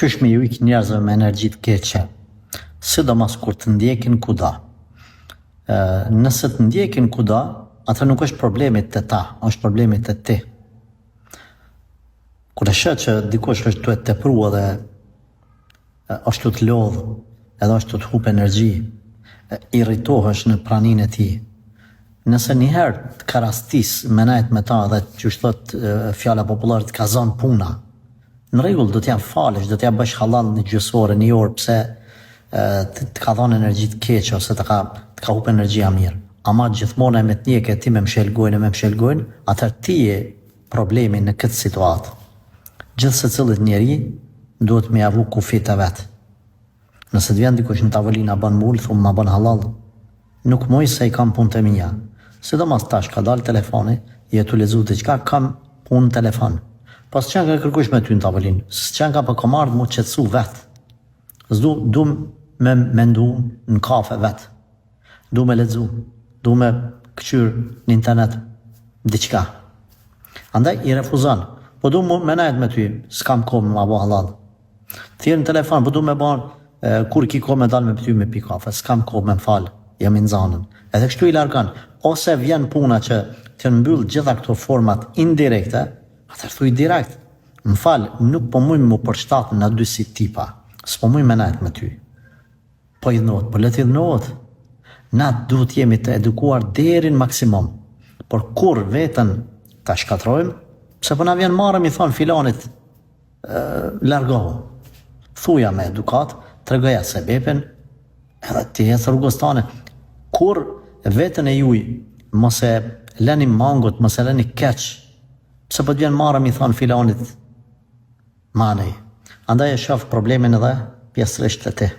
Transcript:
Qysh me ju ik njerëzve me energji të keqe, sidomos kur të ndjekin kudo. Nëse të ndjekin kudo, atëherë nuk është problemi te ta, është problemi te ti. Kur e sheh që dikush është tu e tepru edhe është tu të lodh, edhe është tu të hup energji, irritohesh në praninë e tij. Nëse një herë të ka rastis me nejt me ta dhe qysh thot fjala popullore të ka zonë puna, në rregull do t'ja falësh, do t'ja bësh hallall një gjysë ore, një orë pse të, të ka dhënë energji të keqe ose të ka të ka hup energjia mirë. Ama gjithmonë ai me të ndjekë e ti me mshel gojën e me mshel gojën, atëherë ti je problemi në këtë situatë. Gjithsecilit njeri duhet me ja vu kufijtë e vet. Nëse të vjen dikush në tavolinë a bën m'ul, thu ma bën hallall. Nuk muj se i kam punët e mia. Sidomos tash ka dalë telefoni, je tu lexu diçka, kam punë në telefon. Po s'qenka kërkush me ty në tavolinë, s'qenka po kam ardhë m'u qetësu vet. S'du, du me mendu në kafe vet. Du me lexu, du me këqyr në internet diçka. Andaj i refuzon. Po du me nejt me ty, s'kam kohë me ma bo hallall. Thirr në telefon, po du me ba kur ki kohë me dal me ty me pi kafe, s'kam kohë me m'fal, jam i nxanun. Edhe kështu i largon. Ose vjen puna që të mbyll gjitha këto format indirekte, atëherë thuj direkt, më fal, nuk po muj m'u përshtat na dy si tipa, s'po muj me nejt me ty. Po idhnohet, po le të idhnohet. Na duhet të jemi të edukuar deri në maksimum. Por kur veten ta shkatërrojmë, pse po na vjen marre m'i thon filanit largohu. Thuja me edukatë, tregoja sebepin, edhe ti ec rrugës tane. Kur veten e juj mos e leni mangut, mos e leni keq, pse po të vjen marre m'i thon filanit manej. Andaj e shoh problemin edhe pjesërisht te ti.